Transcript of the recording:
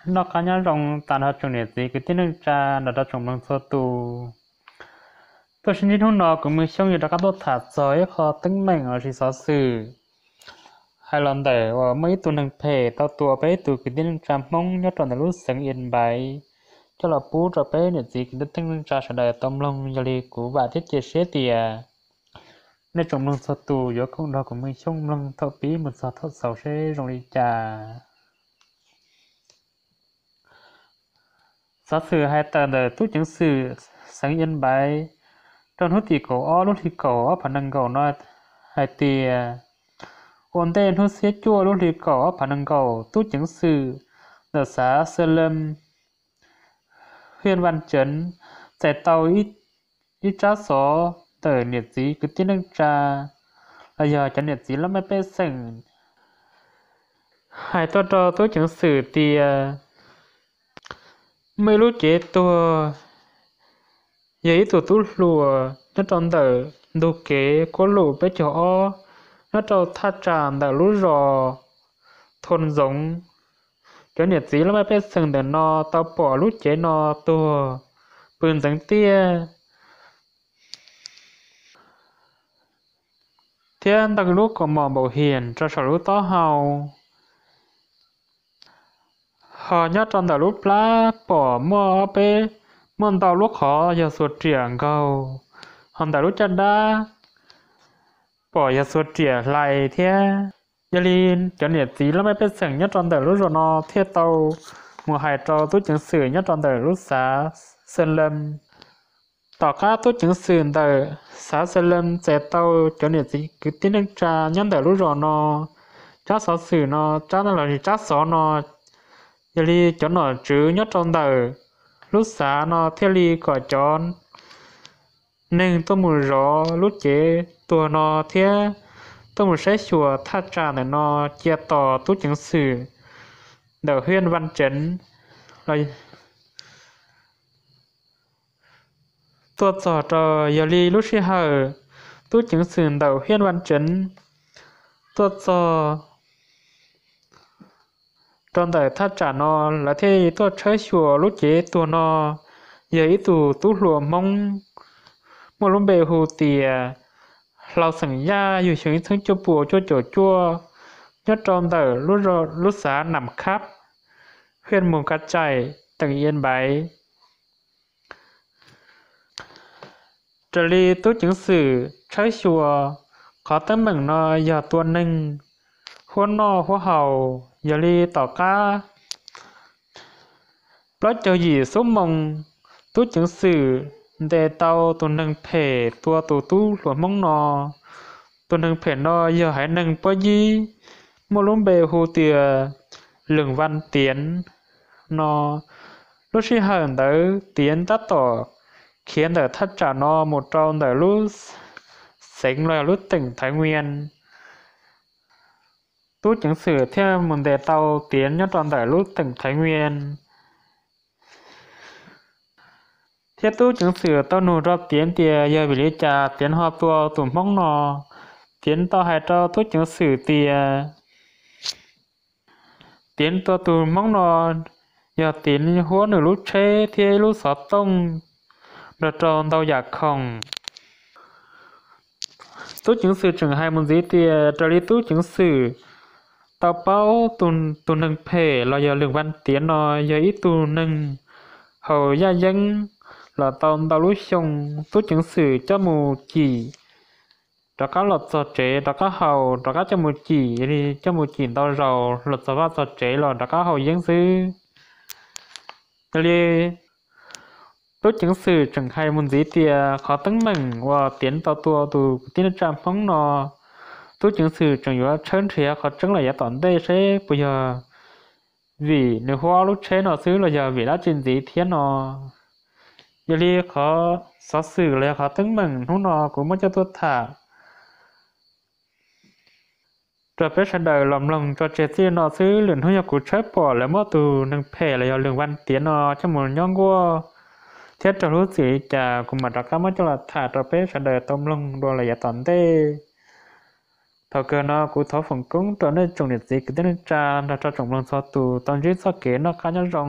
Noj qab nyob zoo tas nrho tsoom niam txiv kwv tij neej tsa nrog rau tsoom mloog txhua tus. Tuaj sib ntsib hnub no kuv Mws Xyooj yuav rov qab tuaj tham txog ib qho teeb meem los sis xov xwm hais los ntawm uas muaj ib tug neeg phem tau tua peb ib tug kwv tij neej tsa Hmoob nyob rau ntawm lub xeev Ias Npaiv coj los pub rau peb niam txiv kwv tij neej tsa sawv daws tau mloog. Yog li kuv vam thiab cia siab tias nej tsoom mloog txhua tus yuav koom nrog kuv Mws Xyooj mloog thaum pib mus txog thaum xaus seb zoo li cas. Xov xwm hais tawm ntawm tub ceev xwm xeev Ias Npaiv rau hnub tim kaum ob lub hli kaum ob phav nees nkaum no hais tias, ua ntej hnub xiab cuaj lub hli kaum ob phav nees nkaum, tub ceev xwm ntawm xav Xees Lees, hiaj Vaj Ceev txais tau ib tsab xov ntawm niam txiv kwv tij neej tsa los yog cov niam txiv laj mej pej xeem hais tuaj rau tub ceev xwm tias muaj ib lub cev tuag yog ib tug tub hluas nyob rau ntawm ntug kev kuab lus peb caug ob nyob rau thaj tsam ntawm lub zos Thoo Ntxoov. Cov niam txiv laj mej pej xeem ntawm no tau pom lub cev no tuag pw ntxeev tiaj thiab ntees lub kaus mom npaum hiam rau saum lub taub hau. Ho nyob rau ntawm lub plab pom muaj ob peb, muaj ntau lub qhov yog xuas riam nkaug, ho ntawm lub caj dab pom yog xuas riam hlais thiab. Yog li cov niam txiv laj mej pej xeem nyob rau ntawm lub zos no thiaj tau mus hais rau tub ceev xwm nyob rau ntawm lub xav Xees Lees. Tom qab tub ceev xwm ntawm xav Xees Lees txais tau cov niam txiv kwv tij neej tsa nyob ntawm lub zos no, tsab xov xwm no, tsab no los sis tsab xov no, yog li cov nom tswv nyob rau ntawm lub xav no thiaj li kom cov neeg tuaj mus zov lub cev tuag no thiab tuaj mus saib xyuas thaj tsam ntawm no cia tos tub ceev xwm ntawm hiaj Vaj Ceev los tuaj txog rau. Yog li lub sij hawm tub ceev xwm ntawm hiaj Vaj Ceev tuaj txog rau ntawm thaj tsam no, lawv thiaj tuaj tshawb xyuas lub cev tuag no yog ib tug tub hluas Hmoob muaj lub npe hu tias Hlau xeem Yaj, yug xyoo ib txhiab cuaj puas cuaj caum cuaj, nyob rau ntawm lub xav Nam Khab, hiaj Mus Kav Caim, teem Ias Npaiv. Raws li tub ceev xwm tshawb xyuas, qhov teeb meem no yog tua neeg, huab noj huab haus. Yog li tom qab plaub caug yim xuab moos, tub ceev xwm ntes tau tus neeg phem tua tus tub hluas Hmoob no. Tus neeg phem no yog haiv neeg Pob Yib, muaj lub npe hu tias Leej Vaj Tiav no. Lub sij hawm ntawd Tiav tab tom khiav ntawm thaj tsam no mus rau ntawm lub xeev los yog lub teem Thaiv Nvias. Tub ceev xwm thiaj mus ntes tau Tiav nyob rau ntawm lub teem Thaiv Nvias, thiab tub ceev xwm tau nug rau Tiav tias yog vim li cas Tiav ho tua tus Hmoob no. Tiav tau hais rau tub ceev xwm tias Tiav tua tus Hmoob no yog Tiav huab nws lub tsheb thiab ib lub xov tooj nrog rau ntau yam khoom. Tub ceev xwm tseem hais mus ntxiv tias raws li tub ceev xwm tau paub, tus neeg phem los yog Leej Vaj Tiav no yog ib tug neeg haus yaj yeeb los tau ntau lub xyoo. Tub ceev xwm coj mus cim rov qab los txog tsev, rov qab haus, rov qab coj mus cim, yog li coj mus cim ntau zaus los txog vaj txog tsev los rov qab haus yeeb xwb. Yog li tub ceev xwm tseem hais mus ntxiv tias qhov teeb meem uas Tiav tau tua tus kwv tij neej tsa Hmoob no, tub ceev xwm tseem yuav tshawb nrhiav qhov tseeb los yav tom ntej seb puas yog vim nws huab lub tsheb no xwb los yog vim dab tsi ntxiv thiab no. Yog li qhov xov xwm los yog qhov teeb meem hnub no kuv muab coj tuaj tham rau peb sawv daws los mloog tso tseg txij no xwb. Lwm hnub yog kuv tshawb pom lawv muab tus neeg phem los yog Leej Vaj Tiav no coj mus nyob nkuaj thiab raug lub txim li cas, kuv mam rov qab muab coj los tham rau peb sawv daws tau mloog dua los yav tom ntej. Thaum kawg no kuv thov foom koob rau nej tsoom niam txiv kwv tij neej tsa nrog rau tsoom mloog txhua tus tau ntsib txoj kev noj qab nyob zoo.